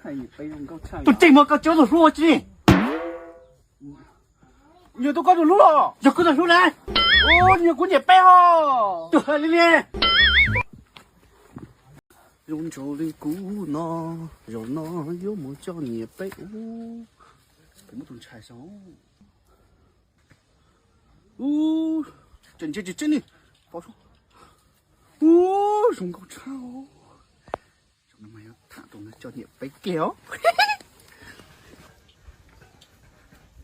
Tus tseem muag koj tseem tus hlub tsi. Yog tus koj tus hlub los? Yog kuv tus hlub na. Yog kuv niam peb os. Tus hais li li. Zoo nraug li kuv no, zaum no yuav mus coj niam peb ub. Kuv muab tus ntshai saud. Ub, tseem ntsia tsis tseeb li. Ub, zoo nkauj tshaj. Zaum no mas yuav tham tus no coj niam peb kiag os.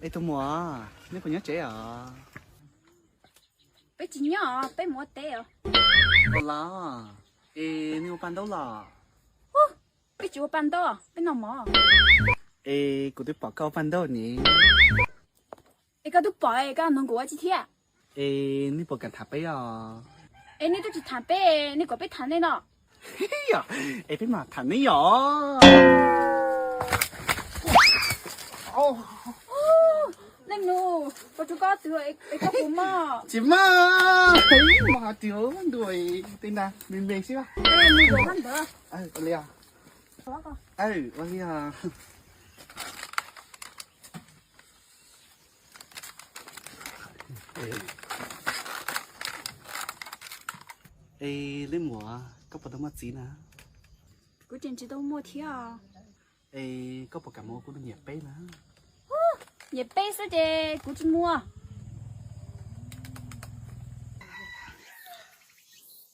Es tus muam, neb puas nyob tsev os? Peb tsis nyob, peb mus ua teb os. Ua los? Es neb ua paj ntaub los? Peb tsis ua paj ntaub, peb noj mov. Es kuv twb pom koj ua paj ntaub ne. Es koj twb pom es koj nug kuv ua tsi thiab? Es neb puas kam tham peb os? Es neb twb tsis tham peb, neb kom peb tham nej no. Es peb mam tham neb yom. Leej nus, koj tsuas koj twg es koj puas mob? Tsis mob, mob hais tias ntuj, tej nta me me xwb. Ua li os. Ua li os. Es leej muam, koj puas tau muaj txiv na? Kuv tseem tsis tau muaj thiab. Es koj puas kam mus ua kuv tus niam peb na? Niam peb xwb ces kuv tsis muaj.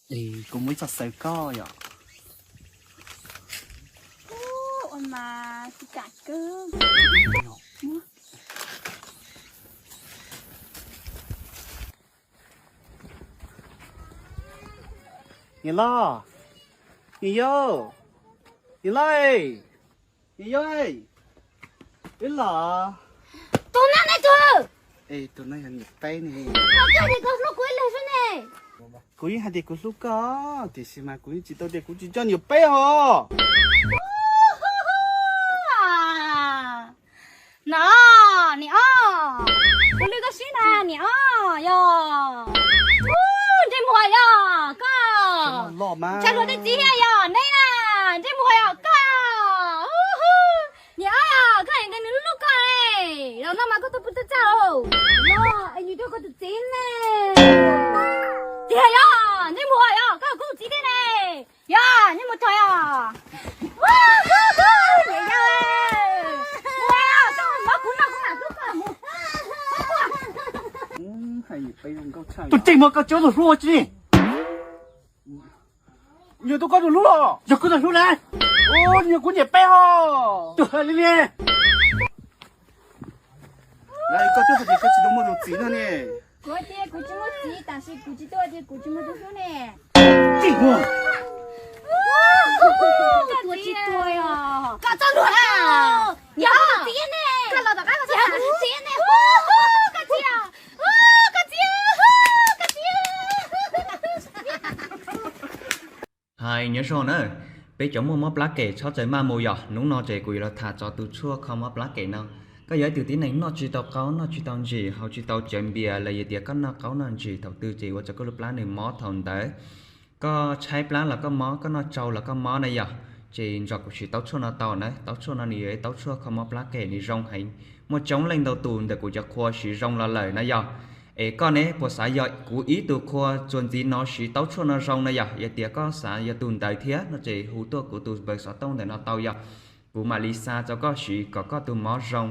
Es kuv muaj ib txoj xaws koj yom. Ua mas tsis kam kawg. Niam loj, niam yau, niam loj, niam yau, wb los. Tus no ne tus? Es tus no yog niam peb ne. Koj twb hais tias koj hlub kuv ib leeg xwb ne. Kuv yeej hais tias kuv hlub koj, tiam sis mas kuv yeej tsis tau tias kuv tsis coj niam peb os. No, niam os, kuv lwj koj sib na niam os, yog. Ntsej muag yog koj. Tshaj luag tej txiv thiab yog neb na, ntsej muag yog koj. Niam os, koj hais tias nws hlub koj ne, los no mas koj tuaj pw tuaj txaj los. No, es nws coj koj tus txiv ne. Tiag yog, ntsej muag yog koj kuv tus txiv thiab ne. Yog, ntsej muag tog yog. Niam yau, ua, koj mov kuv noj kuv mam hlub koj mus. Tus tseem muag koj tseem tus hlub tsi. Yog tus koj tus hlub los? Yog kuv tus hlub na. Yog kuv niam peb os. Tus hais li li. Koj twb hais tias koj tsis tau muaj tus txiv no ne. Kuv tias kuv tsis muaj txiv, tab sis kuv tsis tuaj tias kuv tsis muaj tus hlub ne. Tseem muag. Koj tsis tuaj os. Koj txoj hlub. Yog txiv ne. Koj los tom qab koj txiv ne. Koj txiv, koj txiv, koj txiv. Hais nyob zoo na, peb cov muaj mob plab kem txhob txawm maj mus yog, hnub no ces kuv yuav los tham txog tus tshuaj kho mob plab kem no. Koj yog ib tug tib neeg noj tsis tau qaub, noj tsis tau ntsim, haus tsis tau cawv npias los yog tias koj noj qaub noj ntsim thaum twg ces ua rau koj lub plab nws mob thaum ntawd. Koj tshaib plab los koj mob, koj noj tsau los koj mob na yog, ces nrog kuv siv taub tshuaj no tau na. Taub tshuaj no nws yog ib taub tshuaj kho mob plab kem, nws zoo heev, muaj coob leej ntau tus ntawm kuv cov qhua siv zoo los lawm na yog. Es koj ne puas xav yog kuv ib tug qhua txuas ntxiv no siv taub tshuaj no zoo na yog? Yog tias koj xav yog tus ntawd thiab no ces hu tuaj kuv tus npawb xov tooj ntawm no tau yog, kuv mam li xa rau koj siv kom koj tus mob zoo.